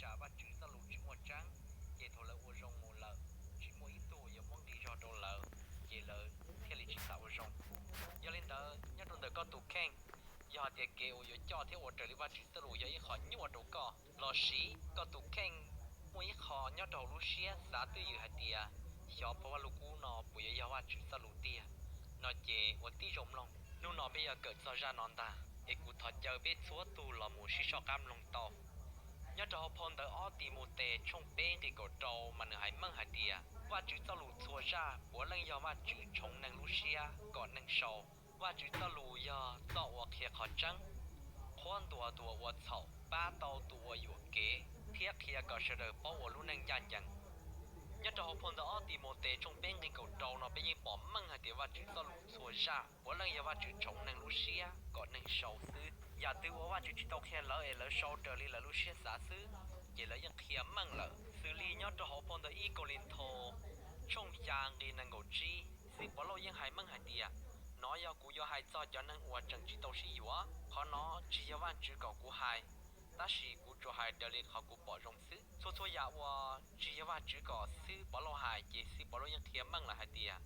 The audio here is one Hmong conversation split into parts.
tsam Vajtswv txoj lus tsis muaj tseeb, ces thaum lawv ua zoo mus lawm, tsis muaj ib tug uas yuav muab nqi zog rau lawv, ces lawv thiaj li tsis xav ua zoo. Yog li ntawd, nyob rau ntawm koj tus kheej, yog hais tias kev uas yuav coj thiab ua raws li Vajtswv txoj lus yog ib qho nyuaj rau koj, lossis koj tus kheej muaj ib qho nyob rau hauv lub siab xav twj ywm hais tias, xyov phau Vaj Lug Kub no puas yuav yog Vajtswv txoj lus tiag no ces ua tib zoo mloog. Hnub no peb yuav kawm txog zaj no ntag, es kuv thov caw peb txhua tus los mus sib soj qab mloog tau. Nyob rau hauv phau ntawv ob Timautes tshooj peb nqe kaum rau mas nws hais meej hais tias, Vajtswv txoj lus txhua zaj puav leej yog Vajtswv tshoov neeg lub siab kom neeg sau. Vajtswv txoj lus yog txoj uas qhia qhov tseeb, qhuab ntuas tus uas ua txhaum, pab tau tus uas yuam kev, thiab qhia kom sawv daws paub ua lub neej ncaj ncees. Nyob rau hauv phau ntawv ob Timautes tshooj peb nqe kaum rau no peb yeej pom meej hais tias Vajtswv txoj lus txhua zaj puav leej yog Vajtswv tshoov neeg lub siab kom neeg sau xwb. Yam twg uas Vajtswv tsis tau qhia lawv es lawv sau raws li lawv lub siab xav xwb, ces lawv yeej qhia meej lawm. Xws li nyob rau hauv phau ntawv ib Kauleethaus tshooj xya nqe nees nkaum tsib, Xib Pov Lauj yeej hais meej hais tias, nov yog kuv yuav hais txog cov neeg uas tseem tsis tau sib yuav. Qhov no tsis yog Vajtswv kom kuv hais, tab sis kuv tsuas hais raws li qhov kuv pom zoo xwb. Txhua txhua yam uas tsis yog Vajtswv kom Xib Pov Lauj hais ces Xib Pov Lauj yeej qhia meej lawm hais tias,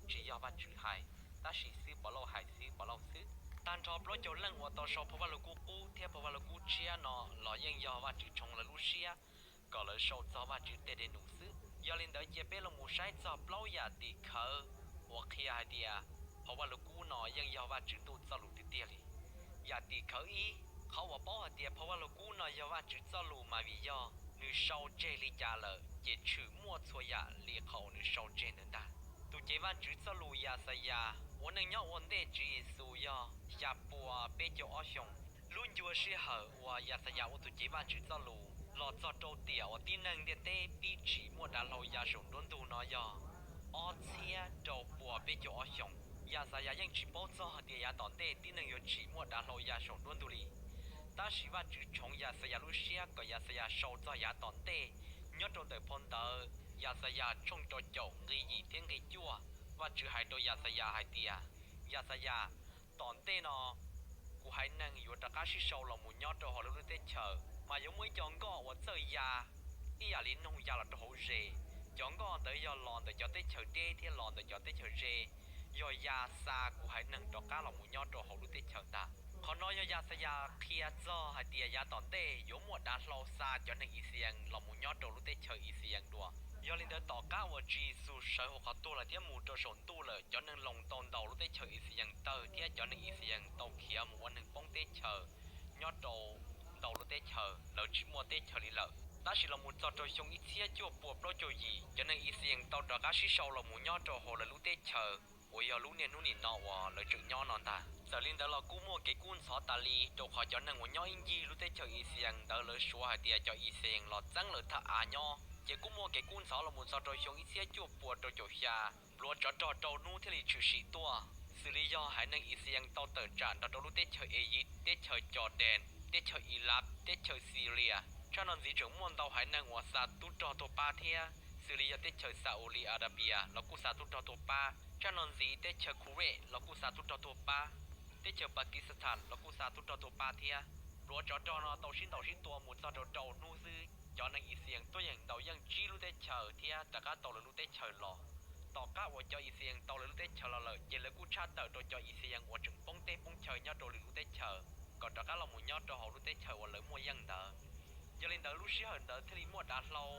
tsis yog Vajtswv hais, tab sis Xib Pov Lauj hais Xib Pov Lauj xwb. Tag nrho plaub caug leej uas tau sau phau Vaj Lug Kub qub thiab phau Vaj Lug Kub tshiab no los yeej yog Vajtswv tshoov lawv lub siab kom lawv sau txog Vajtswv tej dej num xwb. Yog li ntawd cia peb los mus saib txog plaub yam tim khawv uas qhia hais tias phau Vaj Lug Kub no yeej yog Vajtswv ntuj txoj lus tiag tiag li. Yam tim khawv ib, qhov uas paub hais tias phau Vaj Lug Kub no yog Vajtswv txoj lus mas vim yog nws sau tseg li cas lawm ces tshwm muaj txhua yam li qhov uas nws sau tseg ntawd ntag. Tus cev Vajtswv txoj lus Yaxayas ua neej nyob ua ntej Tswv Yexus yog xya pua peb caug ob xyoos. Lub ncua sij hawm uas Yaxayas ua tus cev Vajtswv txoj lus los txog rau tiam uas tib neeg ntiaj teb pib tsim muaj dav hlau ya saum nruab ntug no yog ob txhiab rau pua peb caug ob xyoos. Yaxayas yeej tsis paub txog hais tias yav tom ntej tib neeg yuav tsim muaj dav hlau ya saum nruab ntug li. Tab sis Vajtswv tshoov Yaxayas lub siab kom Yaxayas sau txog yav tom ntej. Nyob rau ntawm phau ntawv Yaxayas tshooj rau caum nqe yim thiab nqe cuaj, Vajtswv hais rau Yaxayas hais tias, Yaxayas, tom ntej no kuv haiv neeg yuav rov qab sib sau los mus nyob rau hauv lawv lub teb chaws, mas yuav muaj ib co nkoj uas txawj ya ib yam li noog ya los rau hauv zes. Cov nkoj ntawd yog los ntawm cov teb chaws deb thiab los ntawm cov teb chaws ze, yog ya xa kuv haiv neeg rov qab los mus nyob rau hauv lub teb chaws ntag. Qhov no yog Yaxayas qhia txog hais tias yav tom ntej yuav muaj dav hlau xa cov neeg Ixayees los mus nyob rau lub teb chaws Ixayees dua. Yog li ntawd tom qab uas Tswv Yexus sawv hauv qhov tuag lawm thiab mus rau saum ntuj lawm, cov neeg Loos tau ntaus lub teb chaws Ixayees tawg thiab cov neeg Ixayees tau khiav mus ua neeg poob teb chaws nyob rau ntau lub teb chaws, lawv tsis muaj teb chaws li lawm. Tab sis los mus txog rau xyoo ib txhiab cuaj pua plaub caug yim, cov neeg Ixayees tau rov qab sib sau los mus nyob rau hauv lawv lub teb chaws uas yog lub niaj hnub nim no uas lawv tseem nyob no ntag. Txawm li ntawd los kuj muaj kev kub ntxhov tas li, rau qhov cov neeg uas nyob ib ncig lub teb chaws Ixayees ntawd lawv suav hais tias cov Ixayees los txeeb lawv thaj av nyob. Ces kuj muaj kev kub ntxhov los mus txog rau xyoo ib txhiab cuaj pua rau caum xya, npluav tsov rog rau hnub thiaj li tshwm sim tuaj. Xws li yog haiv neeg Ixayees tau tawm tsam nrog rau lub teb chaws Eyiv, teb chaws Cos Des, teb chaws Ilaj, teb chaws Xilias, tshaj no ntxiv tseem muaj ntau haiv neeg uas xa tub rog tuag pab thiab, xws li yog teb chaws Xa-u li Arabias los kuj xa tub rog tuag pab, tshaj no ntxiv teb chaws Khuv Rej los kuj xa tub rog tuag pab, teb chaws Pakistan los kuj xa tub rog tuag pab thiab. Npluav tsov rog no tau sib ntaus sib tua mus txog rau rau hnub xwb, cov neeg Ixayees tuaj yeem ntaus yeej tsib lub teb chaws thiab rov qab tau lawv lub teb chaws los. Tom qab uas cov Ixayees tau lawv lub teb chaws los lawm ces lawv kuj tshaj tawm rau cov Ixayees uas tseem poob teb poob chaw nyob rau lwm lub teb chaws kom rov qab los mus nyob rau hauv lub teb chaws uas lawv muaj yeej ntawd. Yog li ntawd lub sij hawm ntawd thiaj li muaj dav hlau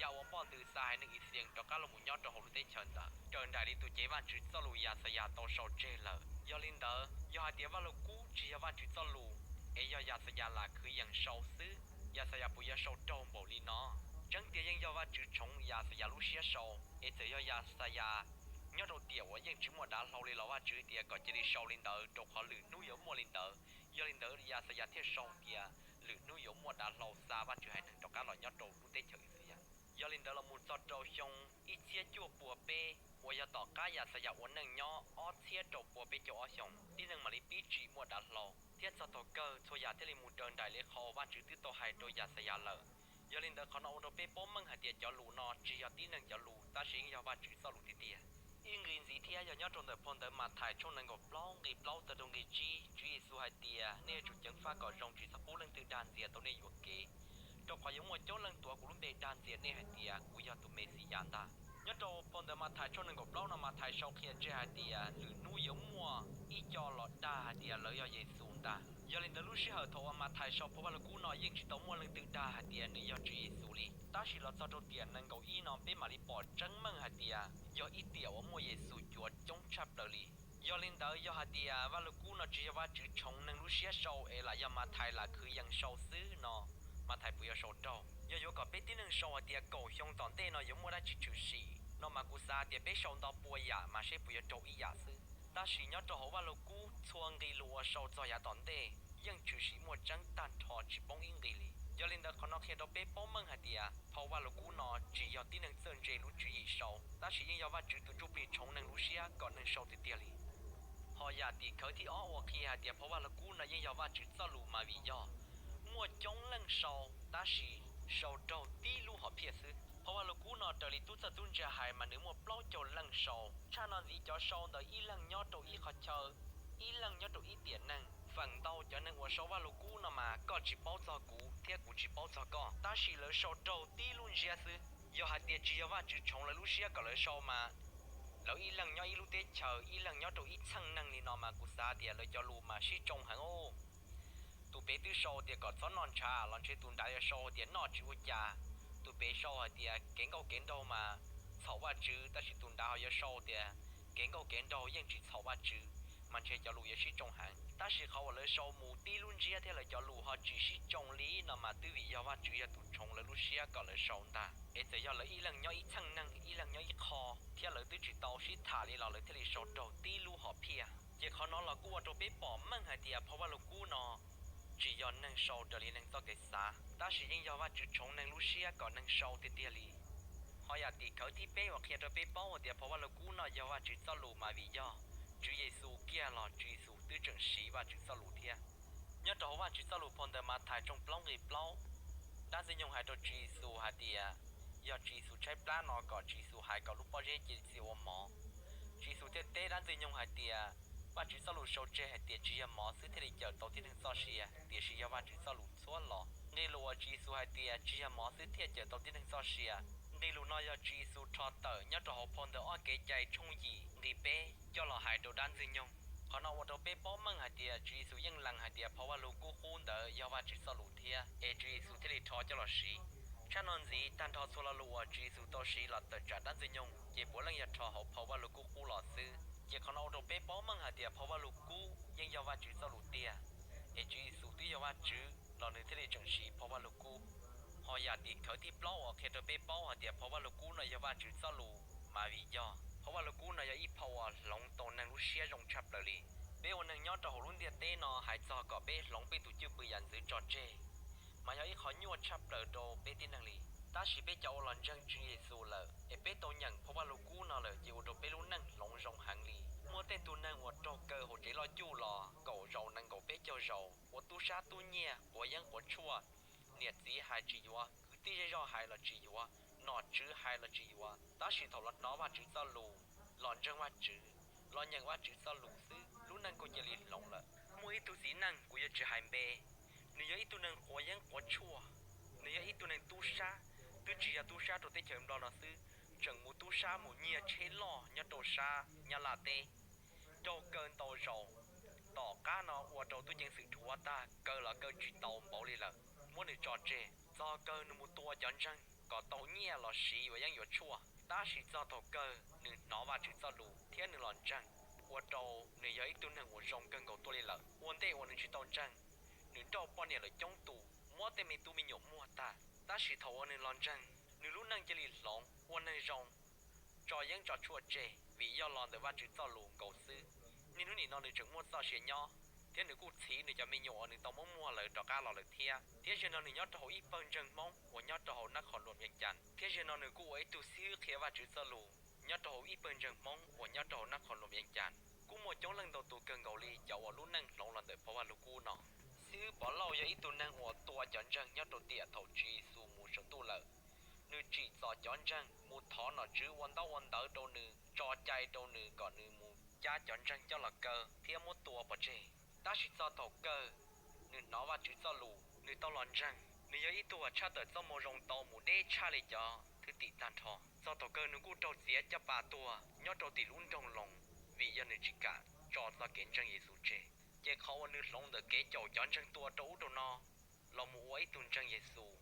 ya ua npoj ntws xa haiv neeg Ixayees rov qab los mus nyob rau hauv lub teb chaws ntawd raws nraim li tus cev Vajtswv txoj lus Yaxayas tau sau tseg lawm. Yog li ntawd yog hais tias Vaj Lug Kub tsis yog Vajtswv txoj lus, es yog Yaxayas lam kwv yees sau xwb, Yaxayas puas yuav sau raug npaum li no? Tseeb tiag yeej yog Vajtswv tshoov Yaxayas lub siab sau, es txawm yog Yaxayas nyob rau tiam uas yeej tsis muaj dav hlau li los Vajtswv tias kom cia li sau li ntawd rau qhov lwm hnub yuav muaj li ntawd. Yog li ntawd Yaxayas thiaj sau tias lwm hnub yuav muaj dav hlau xa Vajtswv haiv neeg rov qab los nyob rau lub teb chaws Ixayees. Yog li ntawd los mus txog rau xyoo ib txhiab cuaj pua peb uas yog tom qab Yaxayas ua neej nyob ob txhiab rau pua peb caug ob xyoos, tib neeg mam li pib tsim muaj dav hlau, thiab txog thaum kawg txhua yam thiaj li mus raws nraim li qhov uas Vajtswv twb tau hais rau Yaxayas lawm. Yog li ntawd qhov no ua rau peb paub meej hais tias cov lus no tsis yog tib neeg cov lus, tab sis yeej yog Vajtswv txoj lus tiag tiag. Ib nqe ntxiv thiab yog nyob rau ntawm phau ntawv Mathais tshooj nees nkaum plaub nqe plaub txog rau nqe tsib, Tswv Yexus hais tias, nej yuav tsum ceev faj kom zoo, tsis txhob pub leej twg dag ntxias tau nej yuam kev, rau qhov yuav muaj coob leej tuav kuv lub npe dag ntxias nej hais tias kuv yog tus Mexiyas ntag. Nyob rau phau ntawv Mathais tshooj nees nkaum plaub no Mathais sau qhia tseg hais tias lwm hnub yuav muaj ib co los dag hais tias lawv yog Yexus ntag. Yog li ntawd lub sij hawm thaum uas Mathais sau phau Vaj Lug Kub no yeej tsis tau muaj leej twg dag hais tias nws yog Tswv Yexus li, tab sis los txog rau tiam nees nkaum ib no peb mam li pom tseeb meej hais tias yog ib tiam uas muaj Yexus cuav coob tshaj plaws li. Yog li ntawd yog hais tias Vaj Lug Kub no tsis yog Vajtswv tshoov neeg lub siab sau es lam yog Mathais lam khwv yees sau xwb no, Mathais puas yuav sau raug? Yog yuav kom peb tib neeg sau hais tias kaum xyoo tom ntej no yuav muaj dab tsi tshwm sim no mas kuv xav tias peb sau ntau pua yam mas seb puas yuav raug ib yam xwb. Tab sis nyob rau hauv Vaj Lug Kub txhua nqe lus uas sau txog yav tom ntej yeej tshwm sim muaj tseeb tag nrho tsis poob ib nqe li. Yog li ntawd qhov no qhia rau peb paub meej hais tias phau Vaj Lug Kub no tsis yog tib neeg txawj ntse lub tswv yim sau, tab sis yeej yog Vajtswv tus Ntsujplig tshoov neeg lub siab kom neeg sau tiag tiag li. Ho yam tim khawv thib ob uas qhia hais tias phau Vaj Lug Kub no yeej yog Vajtswv txoj lus mas vim yog muaj coob leej sau tab sis sau raug tib lub hom phiaj xwb. Phau Vaj Lug Kub no raws li tub txawj tub ntse hais mas nws muaj plaub caug leej sau, tshaj no ntxiv cov sau ntawd ib leeg nyob rau ib qhov chaw, ib leeg nyob rau ib tiam neeg. Feem ntau cov neeg uas sau Vaj Lug Kub no mas koj tsis paub txog kuv thiab kuv tsis paub txog koj, tab sis lawv sau raug tib lub ntsiab xwb. Yog hais tias tsis yog Vajtswv tshoov lawv lub siab kom lawv sau mas lawv ib leeg nyob ib lub teb chaws, ib leeg nyob rau ib txheej neeg li no mas kuv xav tias lawv cov lus mas sib tsoo heev os. Tus pem twb sau tias kom txhob noj ntshav los ntshe tus nrad yuav sau tias noj tsis ua cas. Tus pem sau hais tias kev nkauj kev nraug mas txhaum Vajtswv, tab sis tus nrad ho yuav sau tias kev nkauj kev nraug yeej tsis txhaum Vajtswv, mas ntshe cov lus yuav sib tsoo heev. Tab sis qhov uas lawv sau mus tib lub ntsiab thiab lawv cov lus ho tsis sib tsoo li no mas twb vim yog Vajtswv yog tus tshoov lawv lub siab kom lawv sau ntag. Es txawm yog lawv ib leeg nyob ib txheej neeg, ib leeg nyob ib qho, thiab lawv twb tsis tau sib tham li los lawv thiaj li sau raug tib lub hom phiaj. Ces qhov no los kuj ua rau peb pom meej hais tias phau Vaj Lug Kub no tsis yog neeg sau raws li neeg txoj kev xav, tab sis yeej yog Vajtswv tshoov neeg lub siab kom neeg sau tiag tiag li. Ho yam tim khawv thib peb uas qhia rau peb paub hais tias phau Vaj Lug Kub no yog Vajtswv txoj lus mas vim yog Tswv Yexus kiag los Tswv Yexus twb tseem siv Vajtswv txoj lus thiab. Nyob rau hauv Vajtswv txoj lus phau ntawv Mathais tshooj plaub nqe plaub, dab Ntxwg Nyoog hais rau Tswv Yexus hais tias yog Tswv Yexus tshaib plab no kom Tswv Yexus hais kom lub pob zeb cia li txia ua mov. Tswv Yexus thiaj teb dab Ntxwg Nyoog hais tias Vajtswv txoj lus sau tseg hais tias tsis yog mov xwb thiaj li cawm tau tib neeg txoj sia, tiam sis yog Vajtswv txoj lus txhua los. Nqe lus uas Tswv Yexus hais tias tsis yog mov xwb thiaj cawm tau tib neeg txoj sia, nqe lus no yog Tswv Yexus rho tawm nyob rau hauv phau ntawv Ob Kev Cai tshooj yim nqe peb coj los hais rau dab Ntxwg Nyoog. Qhov no ua rau peb paub meej hais tias Tswv Yexus yeej lees hais tias phau Vaj Lug Kub Qub ntawd yog Vajtswv txoj lus thiab, es Tswv Yexus thiaj li rho coj los siv. Tshaj no ntxiv, tag nrho txhua lo lus uas Tswv Yexus tau siv los tawm tsam dab Ntxwg Nyoog ces puav leej yog rho hauv phau Vaj Lug Kub Qub los xwb. Ces qhov no ua rau peb paub meej hais tias phau Vaj Lug Kub yeej yog Vajtswv txoj lus tiag, es Tswv Yexus twb yog Vajtswv los nws thiaj li tseem siv phau Vaj Lug Kub. Ho yam tim khawv thib plaub uas qhia rau peb paub hais tias phau Vaj Lug Kub no yog Vajtswv txoj lus mas vim yog phau Vaj Lug Kub no yog ib phau uas hloov tau neeg lub siab zoo tshaj plaws li. Peb ua neeg nyob rau hauv lub ntiaj teb no hais txog kom peb hloov peb tus cwj pwm yam ntxwv tso tseg mas yog ib qho nyuaj tshaj plaws rau peb tib neeg li. Tab sis peb cov uas los ntseeg Tswv Yexus lawm es peb tau nyeem phau Vaj Lug Kub no lawm ces ua rau peb lub neej hloov zoo heev li. Muaj tej tug neeg uas raug kaw hauv tsev loj cuj los kaum zaus nees nkaum peb caug zaus, ua tub sab tub nyiag, quav yeeb quav tshuaj, niam txiv hais tsis yuav, kwv tij zej zog hais los tsis yuav, nom tswv hais los tsis yuav, tab sis thaum los hnov Vajtswv txoj lus, los ntseeg Vajtswv, los nyeem Vajtswv txoj lus xwb lub neej kuj cia li hloov lawm. Muaj ib tug txiv neej kuv yuav tsis hais npe, nws yog ib tug neeg quav yeeb quav tshuaj, nws yog ib tug neeg tub sab, twb tsis yog tub sab rau teb chaws Nplog no xwb, tseem mus tub sab mus nyiag tsheb loj nyob rau sab Nyab Laj teb, raug kaw ntau zaus. Tom qab no ua rau tub ceev xwm dhuav tag, kaw los kaw tsis tau npaum li lawm, muab nws tso tseg. Txog kawg nws mus tua cov ntseeg kom tau nyiaj los siv yuav yeeb yuav tshuaj, tab sis txog thaum kawg nws hnov Vajtswv txoj lus thiab nws los ntseeg, ua rau nws yog ib tug neeg uas zoo kawg nkaus tuaj li lawm. Ua ntej uas nws tsis tau ntseeg, nws nrauj poj niam lawm coob tus, muab tej me tub me nyuam muag tag, tab sis thaum uas nws los ntseeg, nws lub neej cia li hloov, ua neeg zoo, tso yeeb tso tshuaj tseg vim yog los ntawm Vajtswv txoj lus nkaus xwb. Niaj hnub nim no nws tseem muaj txoj sia nyob, thiab nws kuj txhiv nws cov me nyuam uas nws tau muab muag lawm rov qab los lawm thiab. Thiab zaum no nws nyob rau hauv ib pawg ntseeg Hmoob uas nyob rau hauv Nab Qhos Luam Yeej Cas, thiab zaum no nws kuj ua ib tug xib hwb qhia Vajtswv txoj lus nyob rau hauv ib pawg ntseeg Hmoob uas nyob rau hauv Nab Qhos Luam Yeej Cas. Kuj muaj coob leej ntau tus kawg nkaus li cov uas lub neej hloov los ntawm phau Vaj Lug Kub no. Xib hwb Pov Lauj yog ib tug neeg uas tua cov ntseeg nyob rau tiam thaum Tswv Yexus mus saum ntuj lawm. Nws tsim txom cov ntseeg mus thov nom tswv ua ntaub ua ntawv rau nws, tso cai rau nws kom nws mus cab cov ntseeg coj los kaw thiab muab tua pov tseg. Tab sis txog thaum kawg, nws hnov Vajtswv txoj lus, nws tau los ntseeg, Nws yog ib tug uas tshaj tawm txoj moo zoo tau mus deb tshaj li cov thwj tim tag nrho. Txog thaum kawg nws kuj raug txiav caj pas tuag nyob rau tim lub nroog Loos vim yog nws tsis kam tso txoj kev ntseeg Yexus tseg. Ces qhov uas nws hloov ntawm kev caum cov ntseeg tua rau ub rau no los mus ua ib tug ntseeg Yexus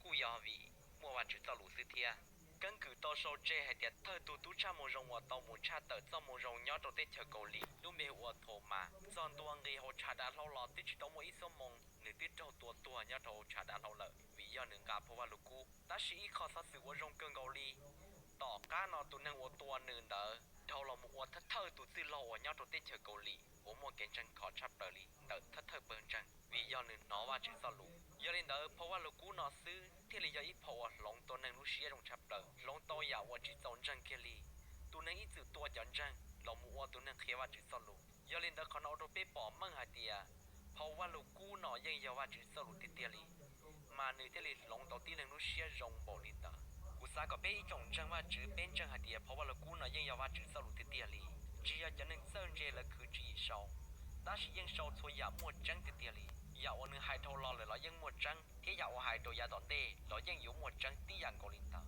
kuj yog vim muaj Vajtswv txoj lus xwb thiab. Keeb kwm tau sau tseg hais tias thawj tug tub tshaj moo zoo uas tau mus tshaj tawm txoj moo zoo nyob rau teb chaws Kaus Lim lub npe hu ua Thomas, txog ntua nqis hauv tshav dav hlau los twb tsis tau muaj ib xuab moos nws twb raug tua tuag nyob rau hauv tshav dav hlau lawm vim yog nws nqa phau Vajluskub. Tab sis ib qho xov xwm uas zoo kawg nkaus li, tom qab no tus neeg uas tua nws ntawd dhau los mus ua thawj thawj tus txwj laug uas nyob rau teb chaws Kaus Lim uas muaj kev ntseeg khov tshaj plaws li ntawm thawj thawj pawg ntseeg vim yog nws hnov Vajtswv txoj lus. Yog li ntawd phau Vajluskub no xwb thiaj li yog ib phau uas hloov tau neeg lub siab zoo tshaj plaws, hloov tau yam uas tsis txaus ntseeg kiag li. Tus neeg ib txwm tua cov ntseeg los mus ua tus neeg qhia Vajtswv txoj lus. Yog li ntawd qhov no ua rau peb pom meej hais tias phau Vajluskub no yeej yog Vajtswv txoj lus tiag tiag li, mas nws thiaj li hloov tau tib neeg lub siab zoo npaum li ntawd. Kuv xav kom peb ib tsoom ntseeg Vajtswv peb ntseeg hais tias phau Vajluskub no yeej yog Vajtswv txoj lus tiag tiag li, tsis yog cov neeg txawj ntse lawv khwv tswv yim sau, tab sis yeej sau txhua yam muaj tseeb tiag tiag li. Yam uas nws hais dhau los lawm los yeej muaj tseeb, thiab yam uas hais rau yav tom ntej los yeej yuav muaj tseeb tib yam nkaus li ntawd.